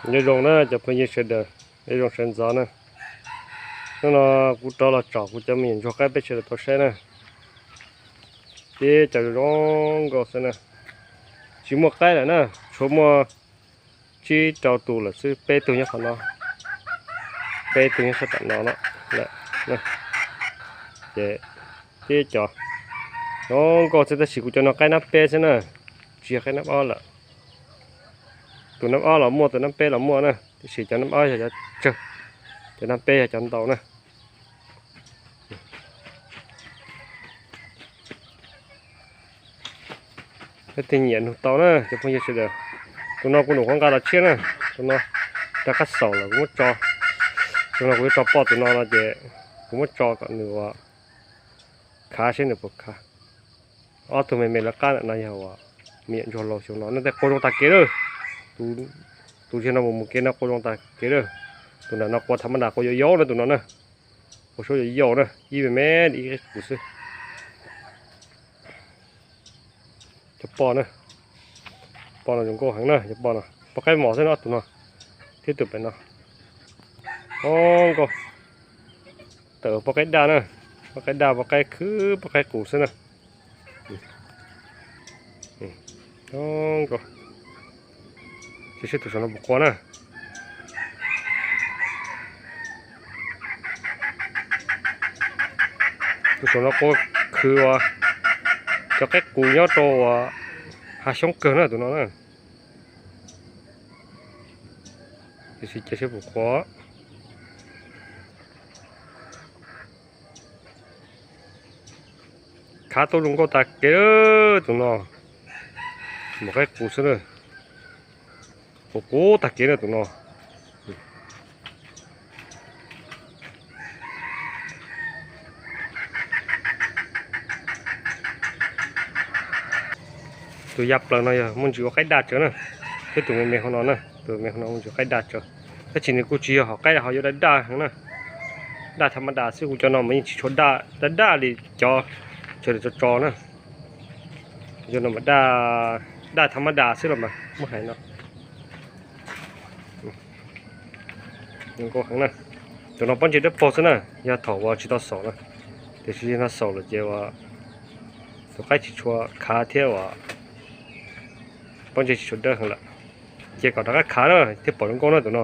Nyob zoo na cov phooj ywg sawv daws, nyob zoo sawv ntxov na. Hnub no kuv rov los tsom kuv cov me nyuam ntsuag qaib peb sawv daws tau saib na. Tib cov zoo nkauj xwb na. Tsis muaj qaib lawm na, tshuav muaj tsib rau tus lawm xwb, peb tug nyob qhov no, peb tug nyob sab tom no lawm. Ces tib cov zoo nkauj xwb, tab sis kuv cov no qaib nab peb xwb na, tsis yog qaib nab ob lawm. Tus nab ob los muaj, tus nab peb los muaj na, tiam sis cov nab ob yog cov tsawg, cov nab peb yog cov ntau na. Leej twg nyiam nug tau na cov phooj ywg sawv daws. Tus no kuv nyuam qhuav nqa los tshiab na, tus no rov qab xaus lawm kuv muab tso. Tus no kuv yuav tso poj tus no no ces kuv muab tso kom nws ua khav seb nws puas khav. Ob tug me me lawv qab ntawm no yog uas me nyuam ntsuag laus xyoo no, nej tej qua zoo tag kev lawm. Tus tiag no mus mus kev no qua zoo tag kev lawm. Tus ntawm no qua tham ma das, qua yau yau na tus no na. Qua suab yau yau na, ib me me li ib qub xwb. Cov poj na, poj no zoo nkauj heev na, cov poj no poj qaib mos xwb no, tus no thiab tus pem no. Zoo nkauj, tawm poj qaib daj na, poj qaib daj, poj qaib khwb, poj qaib qus xwb na. Zoo nkauj. Cia seb tus saum no puas qua na. Tus saum no qua khwv uas cov qaib qus nyob rau uas hav xyoob kawg na tus no na. Tiam sis cia seb puas qua. Khav tau zoo nkauj tag kev tus no, mus qaib qus xwb na. Qus qus tag kev na tus no. Tus ya plaws no yog muaj ntsis ua qaib daj tsawv na, thiab tus me me hauv no na, tus me hauv no muaj ntsis qaib daj tsawv. Tab sis nws kuj tsis yog hom qaib ho yuav daj daj heev na, daj tham ma das xwb, kuv cov no mas yeej tsis tshua daj daj li cov tso tso na. Cov no mas daj tham ma das xwb los mas muab hais no. Zoo nkauj heev na. Tus no pob ntseg dawb paug xwb na, yog thaum uas tsis tau xaus na, tiam sis no xaus lawm ces uas tus qaib tsis tshua khav thiab uas pob ntseg tsis tshua dawb heev lawm. Ces kom rov qab khav na thiaj pom zoo nkauj na tus no.